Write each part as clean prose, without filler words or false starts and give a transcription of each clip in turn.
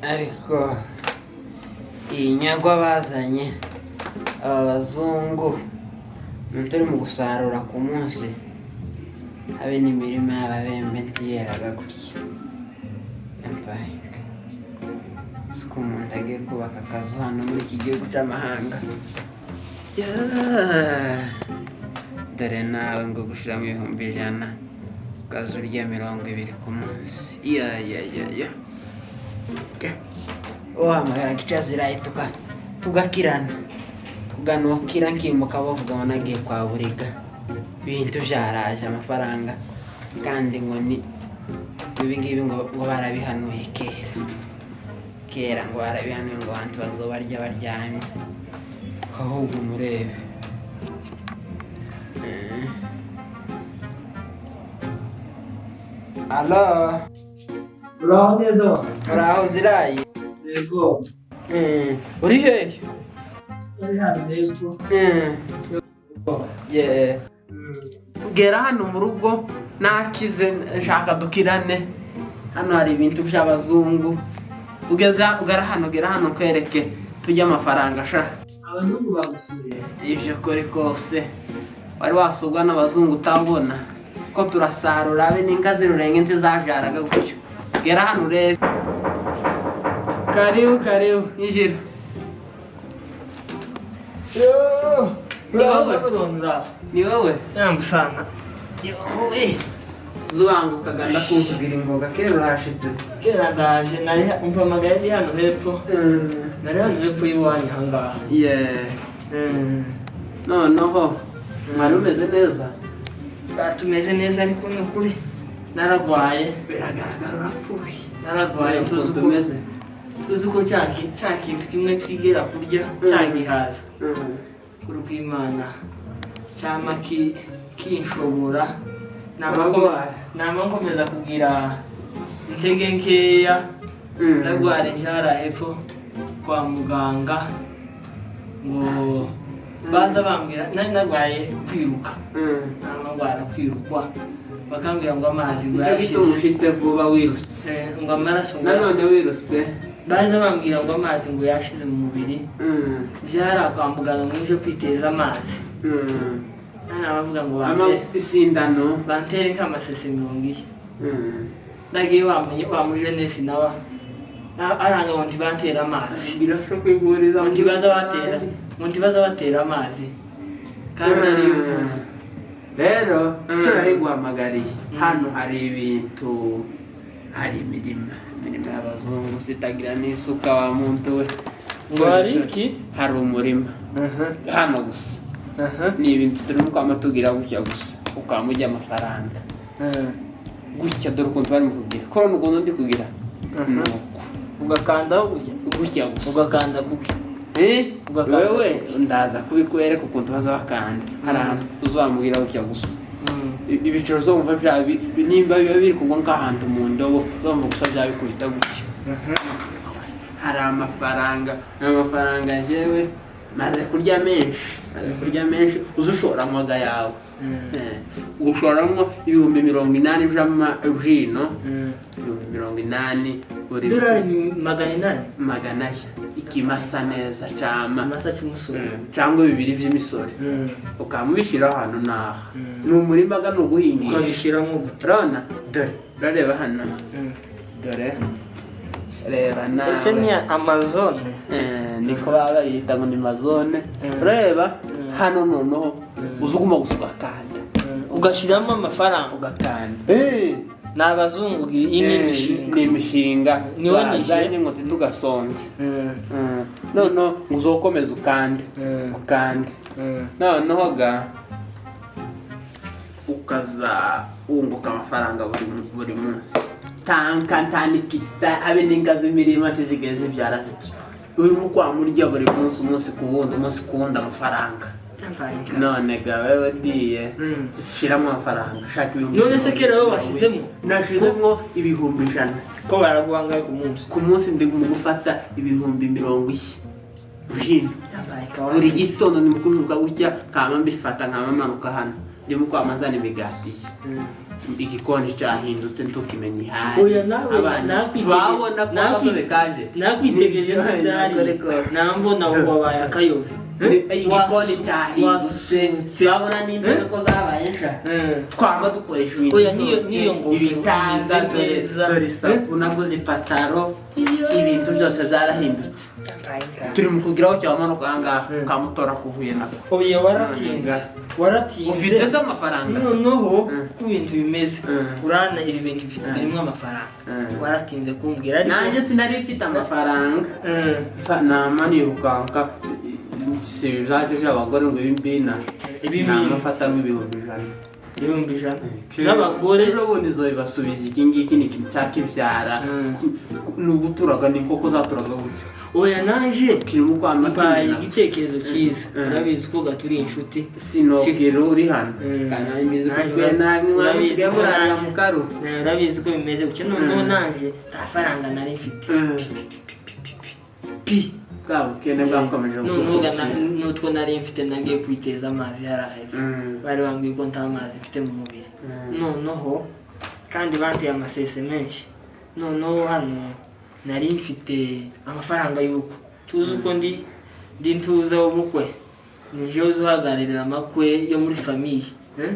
Ariko iyi nyagwa bazanye aba bazungu, umuntu uri mu gusarura ku munsi, habe n'imirima y'ababembe ntiyeraga gutya. Yampaye siko umuntu agiye kubaka akazu hano muri iki gihugu cy'amahanga. Yeah. Dore nawe ngo gushyiramo 100,000, ukaza urya 20 ku munsi. Ya ya ya ya, wahamagara gica zirayi tugakirana kuganukira, nkimuka bavuga ngo nagiye kwa buriga, ibintu byaraje, amafaranga, kandi ngo ni ibi ngibi, ngo barabihanuye kera kera, ngo barabihanuye ngo abantu bazobarya baryamye, ahubwo murebe. Alo? Uraho neza wa? Uraho zirayi? Yego. Uri hehe? Uri hano hepfo. Yeah. Gera hano mu rugo nakize, nshaka dukirane. Hano hari ibintu by'abazungu. Ugeze ugara hano, gera hano kwereke tujye amafaranga sha. Abazungu bagusuye? Ibyo kore kose wari wasurwa n'abazungu utabona ko turasarura, abe n'inka z'ururenge ntizabyaraga gutyo. Gera hano urebe. Karibu karibu, injira. Ni wowe? Ni wowe? Yambusana. Yowe, zubangukaga ndakumvira ingoga, kera urashitse. Kera ndaje, nari umpamagaye ndi hano hepfo. Nari hano hepfo y'iwanyu ahangaha. Yeah. Noneho mwari umeze neza? Tumeze neza, ariko ni ukuri naragwaye. Biragaragara, urapfuye. Naragwaye, tuzi uko tumeze. Tuzi ko cya kintu kimwe twigera kurya cyagihaza. Kuri kw'Imana cyama kinshobora. Uragwara. Nama nkomeza kugira intege nkeya. Ndagwara injara hepfo kwa muganga, ngo baza bambwira nari narwaye kwiruka. Nama ndwara kwirukwa, bakambwira ngo amazi ngo Nicyo gituma yarashize. ushitse vuba wirutse. Ngo amaraso ngo Nanone wirutse. Baza bambwira ngo amazi ngo yashize mu mubiri. Jara kwa muganga ngo nje kwiteza amazi. None bavuga ngo Ama isindano. Bantere nk'amasese 40. Ndagiye wa mujenesi nawe aranga ngo ntibantere amazi. Birasho kwivuriza. Ngo ntibaza batera amazi kandi ari Rero turabiguhamagariye, hano hari ibintu, hari imirima y'abazungu zitagira n'isuka wa muntu we. Ngo hari iki? Hari umurima hano gusa, ni ibintu turimo kwama tugira gutya gusa, ukaba ujya amafaranga gutya. Dore ukuntu barimo kugira korona, ukuntu ndi kugira ni uku. Ugakandaho gutya? Gutya gusa. Ugakanda kuki? Eh? Ugakanda. Wewe ndaza kubikwereka ukuntu baza bakanda. Hari ahantu uzamubwira gutya gusa, ibiciro uzumva bya nimba biba biri kugwa nk'ahantu mu ndobo, uzumva gusa byabikubita gutya. Hari amafaranga, amafaranga njyewe maze kurya menshi, maze kurya menshi. Uza ushoramo aga yawe. Ushoramo 80,000 by'amajino, 80,000 buri. Idolari 800? 400, ikimasa neza cama. Amasa cy'umusoro. Cyangwa bibiri by'imisoro, ukaba ubishyira ahantu n'aha. Ni umurima ga, ni uguhingisha. Ukabishyiramo gute? Urabona, dore urareba hano, dore reba nawe. Ese ni amazone? Niko baba bayita ngo ni mazone. Urareba hano, noneho uza uguma gusa ugakanda. Ugashyiramo amafaranga. Ugakanda. Ni abazungu, iyi ni imishinga. Ni imishinga. Ni we nishyuye? Bazanye ngo ntitugasonze. Noneho ngo uzokomeze ukande, ukande, noneho ga ukaza wunguka amafaranga buri munsi. Tanka ntaniki abe n'inka z'imirima ntizigeze zibyara zityo, urimo kwamurya buri munsi, umunsi ku wundi, umunsi ku wundi amafaranga. None ga wewe ugiye shyiramo amafaranga, shaka ibihumbi None se kera wowe washyizemo? Nashizemo 100,000. Ko baraguha angahe ku munsi? Ku munsi ndi mu gufata 40,000. Vino. Yambaye ikawa. Buri gitondo ni mukujuka gutya, nkama mbifata, nkama manuka hano ndimo kwamazana imigati ye. Igikoni cyahindutse, ntukimenya ihari. Oya, nawe Abana twabona ko akazobe kaje. Nakwitegereje ntibyari nambona wabaye akayobe. Igikoni cyahindutse, turabona n'intebe ko zabaye nsha. Twaba dukoresha ibintu Oya, byose, n'iyo ngofero ibitanda, imeze dore neza. Dore isapu, naguze ipataro, ibintu byose byarahindutse. Turi mu kugiraho cyamanuka ahangaha kamutora kuhuye nako. Oya, waratinze, waratinze. Ufite se amafaranga? Noneho uko ibintu bimeze, urana ibi bintu birimo amafaranga. Waratinze kumbwira, ariko Nanjye sinari mfite amafaranga. Nama nirukanka, si ibyaje by'abagore ngo ibimbina. Ibimina. Nama afatamo 100,000. 100,000 z'abagore? Ejo bundi zobibasubiza. Iki ngiki ni ikintu cyakibyara. Ni uguturaga, ni inkoko zaturaga gutyo. Oya, naje Kirimo kwama mbaye kimena. igitekerezo cyiza. Urabizi ko gaturi inshuti. Sinobwira uri hano. Kandi mbizi ko Nanjye upfuye nabi, urabizi mwamusigaye ko murarira naje. mu karu. Nawe urabizi ko bimeze gutya. Noneho nanje nta faranga nari mfite. Pi. Bwa bukene bwakomeje Noneho gukura. n'utwo nari mfite nagiye kwiteza amazi hariya hepfo. Bari bambwiye ko nta mazi mfite mu mubiri. Noneho kandi banteye amasese menshi. Noneho hano nari mfite amafaranga y'ubukwe. Tuzi uko ndi ntuza w'ubukwe, ni jewe uhagararira amakwe yo muri famille, eh?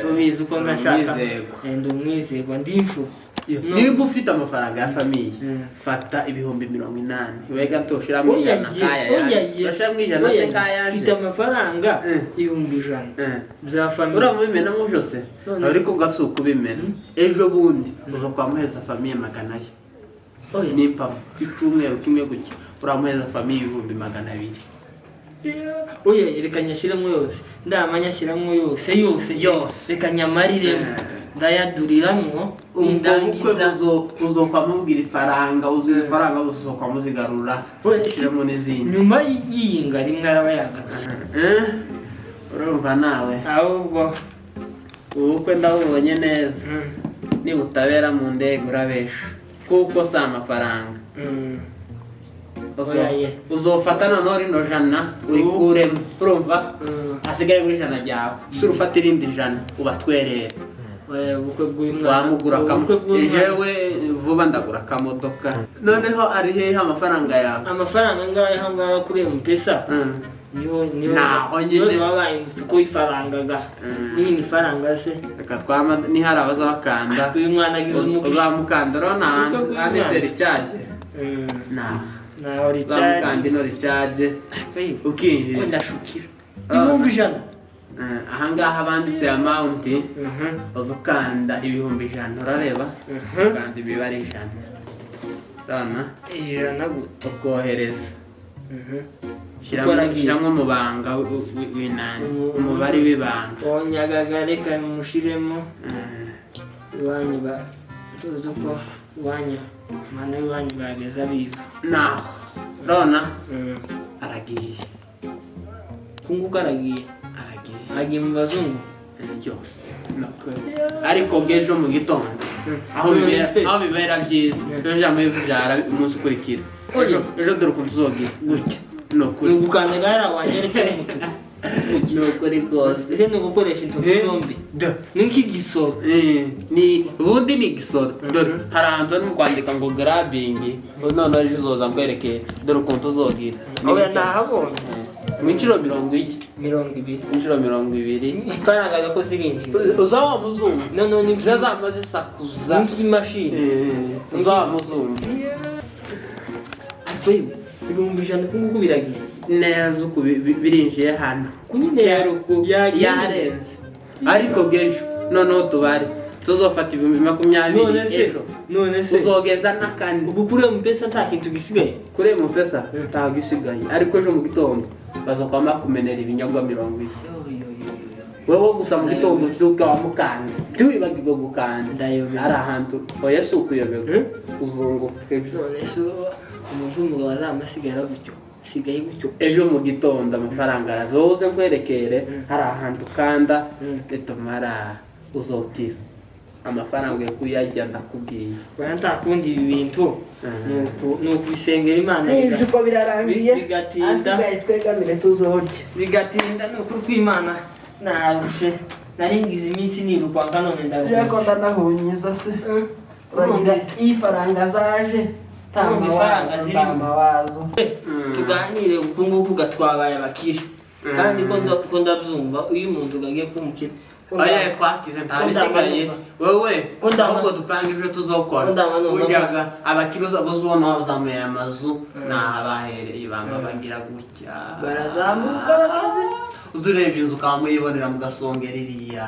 Tubizi uko ndashaka. Umwizerwa. Ndi umwizerwa, ndi imfura. Niba ufite amafaranga ya famille, fata 80,000, wega ntushiramo Oya 100 ye, kaya oya yaje. ye. Urashiramo 100 se Oya, kayaje? mfite amafaranga 100,000 bya famille. Uramubimenamo byose. Ariko ugasuka ubimena, ejo bundi uza kwamuheza famille magana ye. Oya. Nimpamo icyumweru kimwe gutya, uramuheza famille 200,000. Oya, reka nyashyiremo yose, ndamanya ashyiramo yose yose. Yose. Reka nyamariremo, ndayaduriramwo. Ubwo bukwe Nindangiza uzokwamubwira ifaranga, uzuye ifaranga, uzokwamuzigarura. Oya, Shyiramo n'izindi. Nyuma y'iyinga rimwe araba yagarutse. Urumva nawe. Ahubwo Ubukwe ndabubonye neza. Nibutabera mu ndege urabesha, kuko si amafaranga. Oya, ye. Uzofata noneho rino jana urikuremo, urumva? Hasigaye muri 100 ryawe, sura ufata irindi 100 ubatwerere. Oya, ubukwe bw'uyu mwana, Wamugura ubukwe bw'uyu mwana. Jewe vuba ndagura akamodoka. Noneho ari hehe amafaranga yawe? Amafaranga ngayo aho ngaho kuri M-Pesa. Niho Naho nyine. niho wabaye umufuko w'ifaranga ga. N'iyindi faranga se? Reka twama nihari abaza bakanda. Uyu mwana agize umugisha. Uzamukanda, urabona Ubukwe bw'uyu handitse mwana. recharge. Naho Naho uzamukanda recharge. ino recharge, Ko ukinjira. ndashukira 100,000. Ahangaha banditse amount, uza ukanda 100,000, urareba? Ukanda imibare 100, urabona? 100 gute? Ukohereza. Ukora iki? Shyiramo umubanga w'inani, umubare w'ibanga. Onyagaga, reka mushiremo. Iwanyu ba tuzi uko iwanyu mana iwanyu bageza biba. Naho urabona aragiye. Kunguka aragiye. Aragiye. Agiye mu bazungu. Byose. Ariko bw'ejo mu gitondo aho None bibera, se- aho bibera byiza, ejo jambo bibyara umunsi ukurikira. Oya. Ejo dore ukuntu tuzogira gutya, ni ukuri. Ni ugukanda gahara wanyeretse n'umutuku. Ni ukuri rwose. Ese ni ugukoresha intoki zombi? Ni nk'igisoro. Ni ubundi ni igisoro. Dore hari ahantu barimo kwandika ngo grabbing, noneho ejo uzoza nkwerekeye, dore ukuntu uzogira. Ni Oya, gutya. nahabonye. Mu inshuro 40. 20. Inshuro 20. Ifaranga ko zirinjira. Uzaba muzumva. Noneho ni Zazama zisakuza. nk'imashini. Uzaba muzumva. Ariko yewe, 100,000 uku nguku biragiye. Neza uku birinjiye hano. Kunyine Kera uku yagiye. yarenze, ariko bw'ejo noneho tubare tuzofata 20,000. None se Ejo none se uzogeza n'akane. Ubu kuri M-Pesa nta kintu gisigaye? Kuri M-Pesa ntabwo isigaye, ariko ejo mu gitondo bazokwama kumenera ibinyobwa 40. Wowe gusa mu gitondo ubyuka wamukanda, ntiwibagirwe gukanda. Ndayobewe. Hari ahantu, oya, si ukuyoberwa. Uzunguka ejo. None se umuntu w'umugabo azamasigara gutyo, sigaye gutyo? Ejo mu gitondo amafaranga araza, wowe uze nkwerekere. Hari ahantu ukanda, nitumara uzotira. Amafaranga ugiye kuyarya, ndakubwiye. Oya, nta kundi, ibi bintu ni ukubisengera Imana. N'ibyo uko birarangiye. Bigatinda. Asigaye twegamire tuzorya. Bigatinda, ni ukuri kw'Imana narushe, naringize iminsi nirukwanga, none Rero ko ndaruhutse. ndanahunyiza se. Uragira Urumva iyi faranga zaje. Urumva ifaranga Tamawazo. zirimo. Tamawazo. Tuganire uku nguku gatwabaye abakire, kandi ko ndabyumva iyo umuntu agiye kuba umukire ko Oya, twakize, nta bisigaye wowe. Ahubwo dupanga ibyo tuzokora. Ko ndaba numva- Buryaga abakire uzabona bazamuye amazu, ni aha bahereye bamba bagira gutya. Barazamuka bakaze. Uza ureba inzu ukaba muyibonera mu gasongero iriya.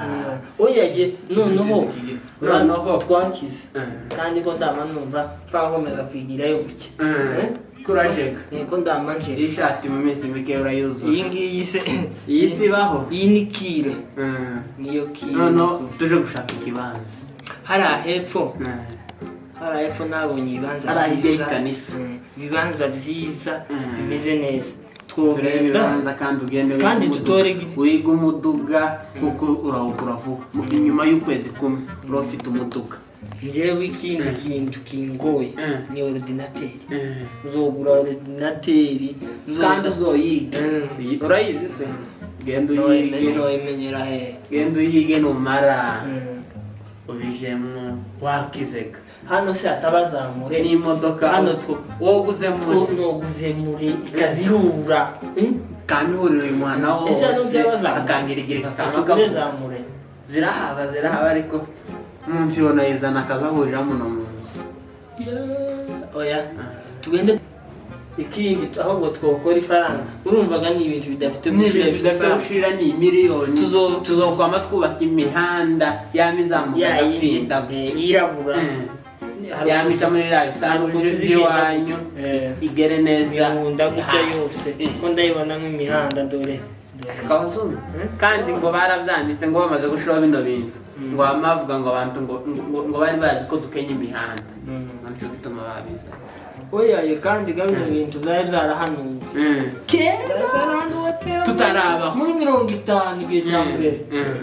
Oya ye, noneho Noneho. twakize, kandi ko ndaba numva twakomeza kwigirayo buke. Eh? Kurajeka. Ko ndaba nje. Iyi shati mu minsi mike urayuzura. Iyi ngiyi se? Iyi si ibaho. Iyi ni kire, niyo kire. Noneho tuje gushaka ikibanza. Hariya hepfo, hariya hepfo nabonye ibibanza Hariya hirya byiza. y'ikanisa. Ibibanza byiza bimeze neza. Turebe Twogenda. ibibanza kandi ugende wige Kandi umuduga. Wige umuduga kuko urawugura vuba. Inyuma y'ukwezi kumwe uraba ufite umuduga. Njyewe ikindi kintu kingoye ni ordinateur. Uzogura ordinateur. Kandi uzoyige. Urayizi se? Genda uyige. Noyimenyera hehe? Genda uyige, numara ubijemwo wakizega. Hano se atabazamure? N'imodoka. Hano wowe uguze muri noguze muri ikazihura. Kamihuriro uyu muhana Ese hano wose byabazamura? akangirigirika kama Tugure kavuga. zamure. Zirahaba, zirahaba, ariko umuntu yona yizana akazahurira muno mu nzu. Oya, tugende. Ikindi ahubwo twokora ifaranga, urumvaga ni ibintu bidafite Ni gushira. ibintu bidafite ifaranga. gushira, ni miliyoni. Tuzokwama twubaka imihanda yama izamuka Ya yindi agafinda. Yirabura. Yama ica muri ririya bisambu Hari ukuntu izigenda by'iwanyu igere neza imihunda gutya hasi. Yose ko ndayibonamo imihanda, dore dore. Kabazungu. Kandi ngo barabyanditse ngo bamaze gushiraho bino bintu, ngo bama bavuga ngo abantu ngo bari bazi ko dukenya imihanda, ngo nico gituma babizana. Oya ye, kandi ga bino bintu byari byarahanuwe. Kera. Byari byarahanuwe kera. Tutarabaho. Muri 50, igihe cya mbere,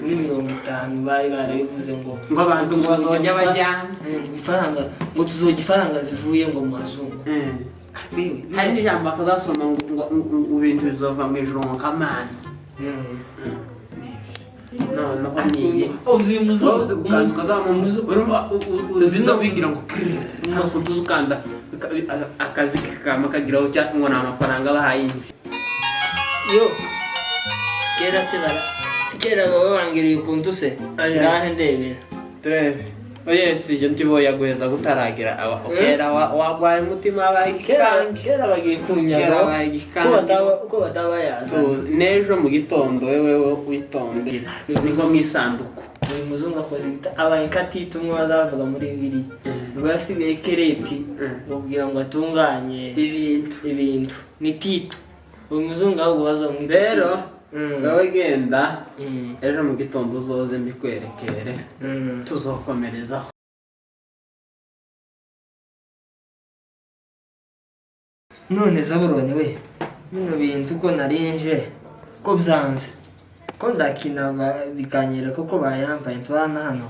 muri 50 bari barabivuze ngo Ngo abantu ngo bazojya bajya Ifaranga, ngo tuzojya ifaranga zivuye ngo mu bazungu. Wewe, Hari n'ijambo bakazasoma ngo ibintu bizova mu ijuru ngo kamana. Noneho niyi uvuye umuzungu. Wowe uzi gukaza ukazamuka, urumva uziza wigira ngo ntabwo tuzi, ukanda akazi kakama kagiraho cyangwa ngo ni amafaranga bahaye indi. Yo, kera se bara kera baba bangiriye ukuntu se. Aya. Ngahe ndebera. Turebe, oye, si ibyo ntiboya guheza gutaragira aba kera wagwaye umutima wabaye Kera igikange. Kera bagiye kunyaga. Kera babaye igikange. Ko bataba yaza. N'ejo mu gitondo wewe witonde, ni nko mu isanduku. Uyu muzungu akora abaye nkatita umwe bazavuga muri bibiri ngo yasigaye kereti ngo kugira ngo atunganye ibintu. Ibintu ni Tito, uyu muzungu ahubwo bazamwita Rero Tito. wowe genda, ejo mu gitondo uzoze mbikwerekere, tuzokomerezaho. None Zaburoni we, bino bintu ko narinje ko byanze ko ndakina bikanyereka ko bayambaye ntubana hano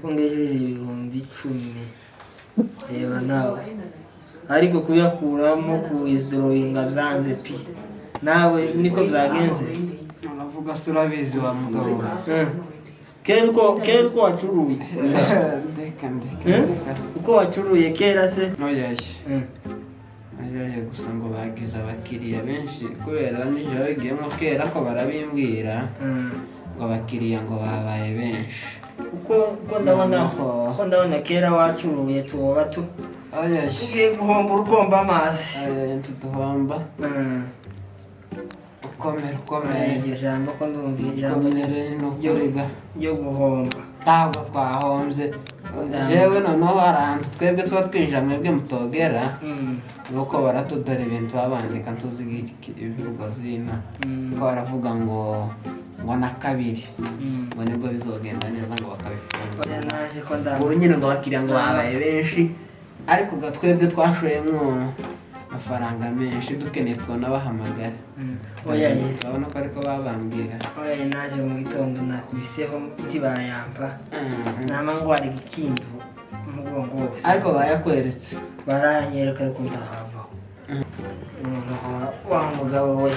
ko ngejeje 10,000, reba nawe, ariko kuyakuramo kuwithdrawinga byanze pi, nawe niko byagenze. Uravuga se urabizi wa mugabo we? Kera uko wacuruye. Ndeka ndeka. Eh? Uko wacuruye kera se. Oyaye. Oyaye, gusa ngo bagize abakiriya benshi kubera nijoro bigiyemo kera ko barabimbwira ngo abakiriya ngo babaye benshi. Uko ndabona Noneho. Uko ndabona kera wacuruye tuwoba tu Oyaye. Ugiye guhomba urugomba amazi. Oyaye, ntituduhomba. Ukomere, ukomere. Iryo jambo ko ndumva ijambo Ukomere ni ukuriga. Ryo guhomba. Ntabwo twahombye jewe, noneho hari ahantu twebwe tuba twinjira mwebwe mutogera, nuko baratudora ibintu babandika ntuzi ibivugo zina, ko baravuga ngo na kabiri ngo nibwo bizogenda neza ngo bakabifunga. Oya, naje ko ndabona. Ubu nyine ngo abakiriya ngo babaye benshi, ariko ga twebwe twashoyemwo Amafaranga menshi dukeneye twona bahamagara. Oya ye. Urabona ko ariko babambwira. Oya ye, naje mu gitondo nakubiseho ntibayampa. Nama ngwara igikindu umugongo wose. Ariko bayakweretse? Baranyereka ariko ndahavaho. Noneho wa mugabo we,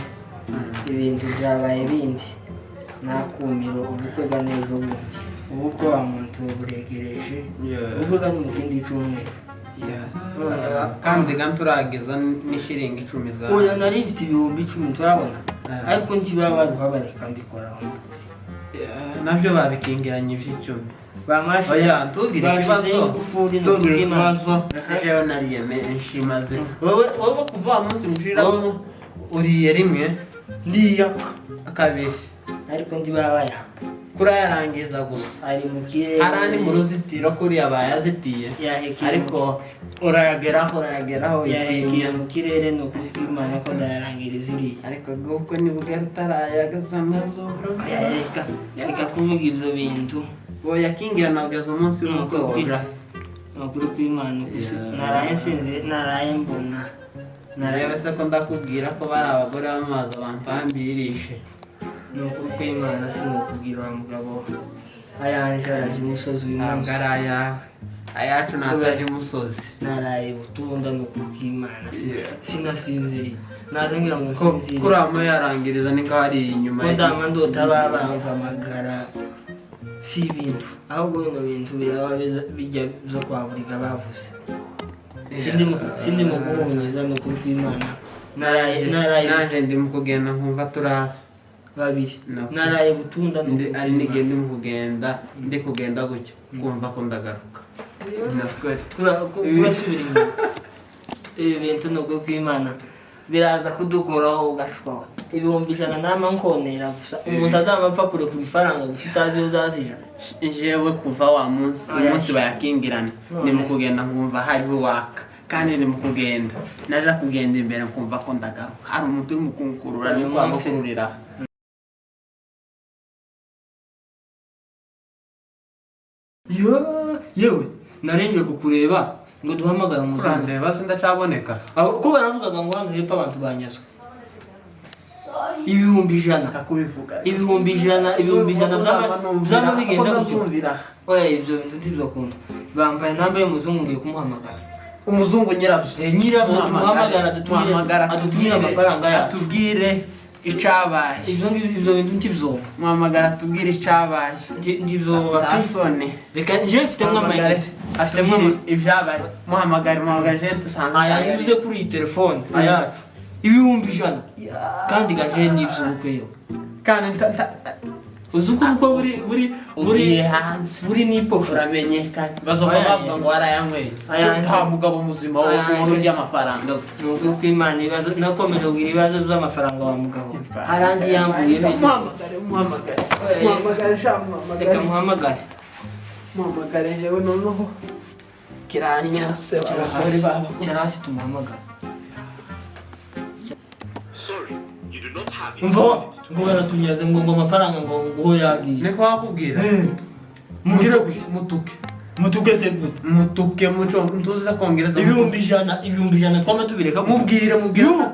ibintu byabaye bindi, nakumiro. Ubukwe bwa n'ejo bundi, ubukwe wa muntu buregereje. Ubukwe bwa ni mu kindi cyumweru. Kandi ga nturageza n'ishiringi 10 za Oya, nari mfite 10,000 turabona, ariko ntibaba baruhabarika mbikoraho. Yeah, nabyo babikingiranye ivy'icumi. Bamashe. Oya, ntugire ikibazo. Bashizeho ingufuri. Ntugire N'umutima. ikibazo. Jewe nariye menshi, maze wowe kuva wa munsi mushiramo uriye rimwe. Ndiya. Kabiri. Ariko ntibaba bayamba. Kurayarangiza gusa. Ari mu kirere. Hari andi mu ruzitiro kuriya bayazitiye. Yahekeye. Ariko urayageraho, urayageraho. Yahekeye Itinya. mu kirere, ni ukuri kw'Imana ko ndayarangiriza iriya. Ariko ubwo nibugera utarayagaza nazo. Oya, reka reka kuvuga ibyo bintu. Boyakingira nageza umunsi w'ubukwe woja. Ni ukuri kw'Imana gusa. Yeah. Naraye nsinzire, naraye mbona. Naraye. Narebe se ko ndakubwira ko bari abagore b'amazi bampambirishe. Ni ukuri kw'Imana, sinukubwira wa mugabo, ayanje araje imusozi uyu Ntabwo munsi. ari ayawe, ayacu nataje imusozi. Naraye butunda, ni ukuri kw'Imana, sinasinziriye, naza ngira ngo Ko nsinzire. kuramo yarangiriza ni nkaho ari inyuma. Ko ndama ndota babampamagara, si ibintu, ahubwo bino bintu biraba bijya byo kwa buriga bavuze. Sindi mu guhunyeza, ni ukuri kw'Imana, naraye naraye. Nanjye ndi mu kugenda nkumva turava Babiri. No. Naraye butunda, ni ndi ukuri ari kw'Imana. nige ndi mu kugenda, ndi kugenda gutya kumva ko ndagaruka, ni ukuri. Kurasubira inyuma, ibi bintu ni ukuri kw'Imana biraza kudukuraho ugashwaho 100,000. Nama nkonera gusa umuntu azaba apfa kurekura ifaranga gusa utazi iyo uzazira. Jewe kuva wa munsi Oya. umunsi bayakingirana, ndi mu kugenda nkumva hariho waka, kandi ndi mu kugenda, naja kugenda imbere nkumva ko ndagaruka, hari umuntu uri mu kunkurura. Uyu Ni kwa munsi- gukururira. Yo, yewe narengeje kukureba ngo duhamagare umuzungu. Kurandeba se ndacaboneka? Aho ko baravugaga ngo hano hepfo abantu banyazwe 100,000. Ndakubivuga. 100,000, 100,000 byaba bigenda gutyo. Ndazumvira. Oya, ibyo bintu ntibyakunda. Bambaye namba y'umuzungu, ngiye kumuhamagara. Umuzungu nyirabyo. Eh, nyirabyo tumuhamagara, adutumire Muhamagara, adutumire amafaranga yacu. Atubwire icabaye. Ibyo ngibyo, ibyo bintu ntibyoba. Muhamagara atubwire icabaye. Ntibyoba pe. Ntasone. Reka nje mfitemo Muhamagare amayinite, mfitemo atubwire ibyabaye. Muhamagare, muhamagare, je dusanga. Ayanyuze kuri iyi telefone ayacu, 100,000, kandi gaje n'iby'ubukwe yo. Kandi Uzi uko ubukwe buri buri ugiye hanze. Buri n'iposho. Uramenyekanye, bazoka Oya, bavuga ngo warayanyweye. Aya- Nta mugabo muzima wo Aya- kubona urya amafaranga. Ni ukuri kw'Imana, ibibazo nakomeje kugira ibibazo by'amafaranga wa mugabo, hari andi yambuye bene. Muhamagare, muhamagare. Oya. Muhamagare sha. Reka Muhamagare. muhamagare. Muhamagare, jewe noneho kiranyase abagore babo. Icara hasi tumuhamagare. Umva ngo baratunyaze ngo amafaranga ngo yagiye. Niko wakubwira. Mubwire gute? Mutuke. Mutuke se gute? Mutuke muco ntuzi kongereza. 100,000, 100,000 twama tubireka gute? Mubwire, mubwire. You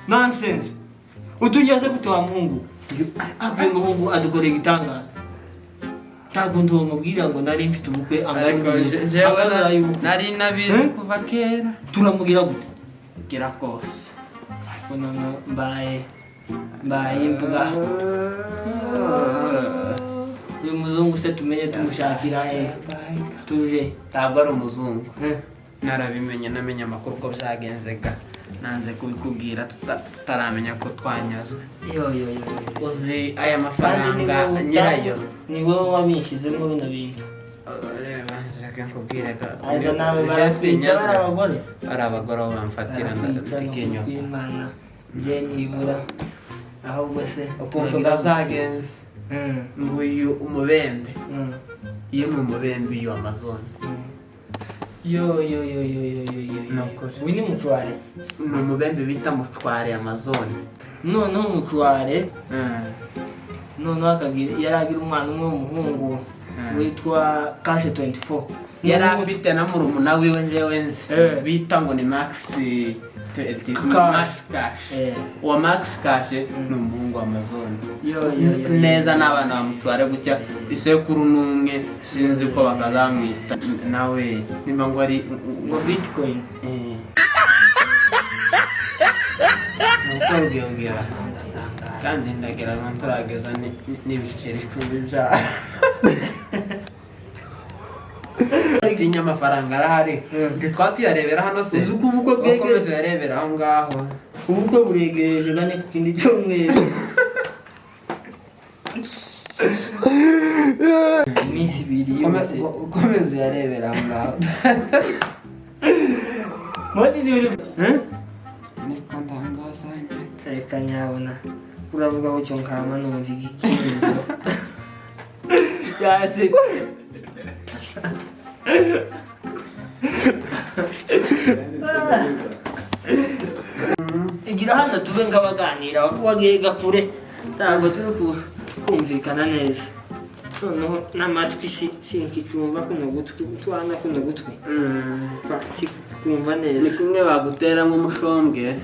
nonsense, utunyaze gute wa muhungu? Ariko uyu muhungu adukoreye igitangaza. Ntabwo ndomubwira ngo nari mfite ubukwe. Ariko jewe Agarura y'ubukwe. nari nabizi Eh? kuva kera. Turamubwira gute? Gira kose. Ariko noneho mbaye imbwa. Uyu muzungu se tumenye tumushakira he tuje? Ntabwo ari umuzungu. Eh, Narabimenye, namenye amakuru ko byagenze ga, nanze kubikubwira tutaramenya ko twanyazwe. Yo yo yo yo. Uzi aya Kandi ni mafaranga wowe nyirayo? Ni wowe wabinshizemo bino bintu. Reba, reka nkubwire ga. Ariko nawe barakwica, bari abagore. Ari abagore aho bamfatira. Barakwica Ndatikinyota. kw'Imana, njye nibura ahubwo se Ukuntu nga byagenze, nguyu umubembe, iyo ni umubembe iyo Amazon. Yo yo yo yo yo yo yo. Ni ukuri. Uyu ni mucware. Ni umubembe bita mucware Amazon. Noneho mucware, noneho akagira, yari agira umwana umwe w'umuhungu witwa Kashe 24. Yari afite na murumuna wiwe njyewe nzi Eh. bita ngo ni Max. Max Cash. Eh. Uwa Max Cash ni umuhungu wa Amazon. Yo, yo, yo. Neza n'abana bamutware gutya, isekuru n'umwe sinzi ko bakazamwita nawe nimba ngo ari Ngo bitcoin. Eh. Nuko rwiyongera kandi ndagira ngo nturageza n'ibiceri 10 byayo. Tinya amafaranga arahari, ntitwatuyarebera hano se? Uzi uko ubukwe bwegereje? Ukomeze uyarebera aho ngaho. Ubukwe buregereje gane ku kindi cyumweru. Iminsi 2 yose. Ukomeze uyarebera aho ngaho. Modi ni eh? Niko ndangaza nyaka. Reka nyabona. Uravuga gutyo nkama numva igikingo. Yasetse. Igira hano tube nk'abaganira, wagiye kure ntabwo turi kumvikana neza. Noneho n'amatwi sinkicumva kuno gutwi, utwana kuno gutwi kumva neza. Ni kumwe bagutera nk'umushombwe.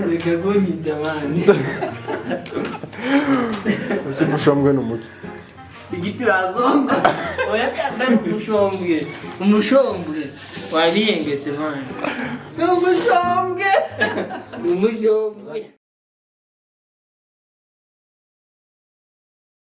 Reka kunyica mani. Umushambwe ni umuki? Igiti bazonga. Oya, kandi umushombe, umushombe wariyengetse mani. Ni umushambwe. Umushombe.